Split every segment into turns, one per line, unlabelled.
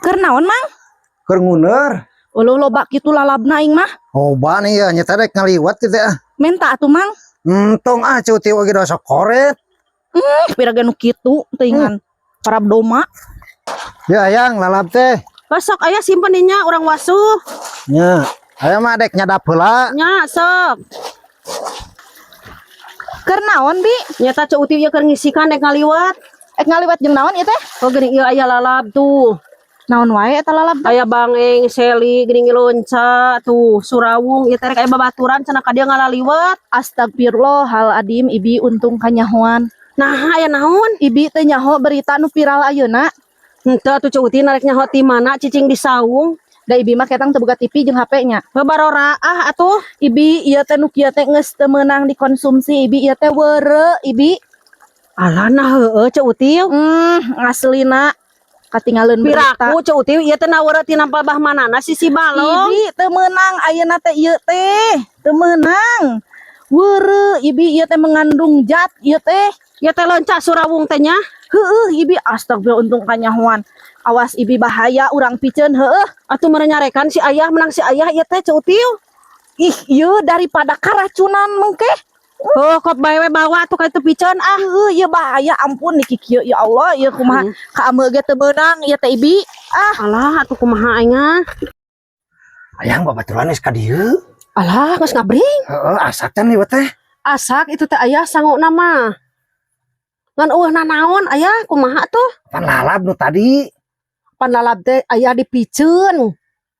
Keur naon, Mang?
Keur nguneur.
Uluh, loba kitu lalabna aing mah.
Loba nih ya, nyata rek ngaliwat gitu ah.
Menta atuh, Mang.
Entong ah, cuti oge dosa koret.
Pira ge nu kitu teuingan. Parab doma.
Ya, Ayang, lalab teh.
Sok aya, simpen nya, urang wasuh.
Nya, aya mah dek nyadap heula.
Nya, sok.
Keur naon, Bi?
Nyata Ceu Uti ieu keur ngisikan dek ngaliwat.
Ek ngaliwat jeung naon ieu teh?
Oh, geuning ieu aya lalab tuh.
Naon wae eta lalab teh?
Aya bangeng, seli, geuning lonca tuh, surawung ieu teh rek aya babaturan cenah ka dieu ngalaliwat.
Astagfirullahaladzim, Ibi, untung kanyahoan.
Nah, aya naon?
Ibi teh nyaho berita nu viral ayeuna?
Henteu atuh, Ceu Uti, narek nyaho ti mana, cicing di saung.
Da Ibi mah ketang teu boga TV jeung HP nya.
Baroraah atuh.
Ibi, ieu teh nu kieu teh geus teu meunang dikonsumsi, Ibi, ieu teh weureu, Ibi.
Alah, nah heueuh, Ceu Uti.
Aslina katinggalin berita.
Piraku Ceu Uti ieu teh na weureu tina babah manana sisi balong.
Ibi, teu meunang ayeuna teh ieu teh. Teu meunang. Weureu, Ibi, ieu teh mengandung zat ieu teh.
Ieu teh lonca surawung teh nya.
Heueuh, Ibi, astagfirullah, untung kanyahoan. Awas, Ibi, bahaya urang piceun heueuh.
Atuh meureun nyarekan si ayah, menang si ayah ieu teh, Ceu Uti.
Ih, ieu daripada karacunan mengke.
Oh, kok bae we bawa atuh ka itu piceun ah.
Heueuh, ieu bahaya, ampun niki kieu, ya Allah, ieu kumaha ka ameu ge teu meunang ieu teh, Ibi. Ah,
Alah, atuh kumaha aing ah.
Ayang, babaturan geus ka dieu.
Alah, geus ngabring.
Heeh, asak can liwat teh.
Asak itu teh aya sanguna mah. Ngan eueuh nanaon aya, kumaha tuh?
Pan lalab nu tadi.
Pan lalab teh aya dipiceun.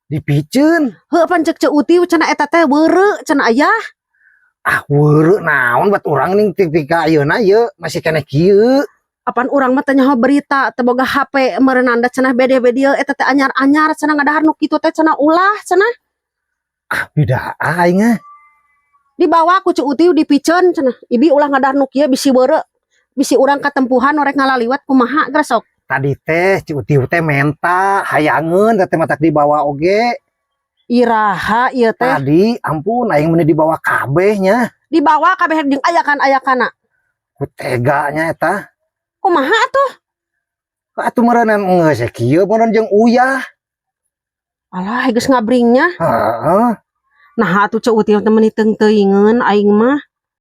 Dipiceun.
Heuh, pan ceuk Ceu Uti cenah eta teh weureu cenah aya.
Ah, weureu naon, bat urang ning ti ka ayeuna ieu masih keneh kieu.
Apan urang mah teh nyaho berita, teu boga HP meureunanda cenah bede-bede eta teh anyar-anyar cenah ngadahar nu kitu teh cenah, ulah cenah.
Ah, beda aing ah.
Dibawa ku Ceu Uti dipiceun cenah. Ibi, ulah ngadahar nu kieu, bisi weureu. Bisi urang katempuhan orek ngalaliwat kumaha geura sok.
Tadi teh Ceu Uti teh menta hayangeun teh matak dibawa oge.
Iraha ieu teh?
Tadi, ampun, aing meni dibawa kabeh nya.
Dibawa kabeh jeung ayakan-ayakana.
Ku teganya eta.
Kumaha atuh?
Atuh meureunnan geus kieu meureun jeung uyah.
Alah, geus ngabringnya.
Heeh.
Nah, atuh Ceu Uti teh meuni teung-teuingeun aing mah.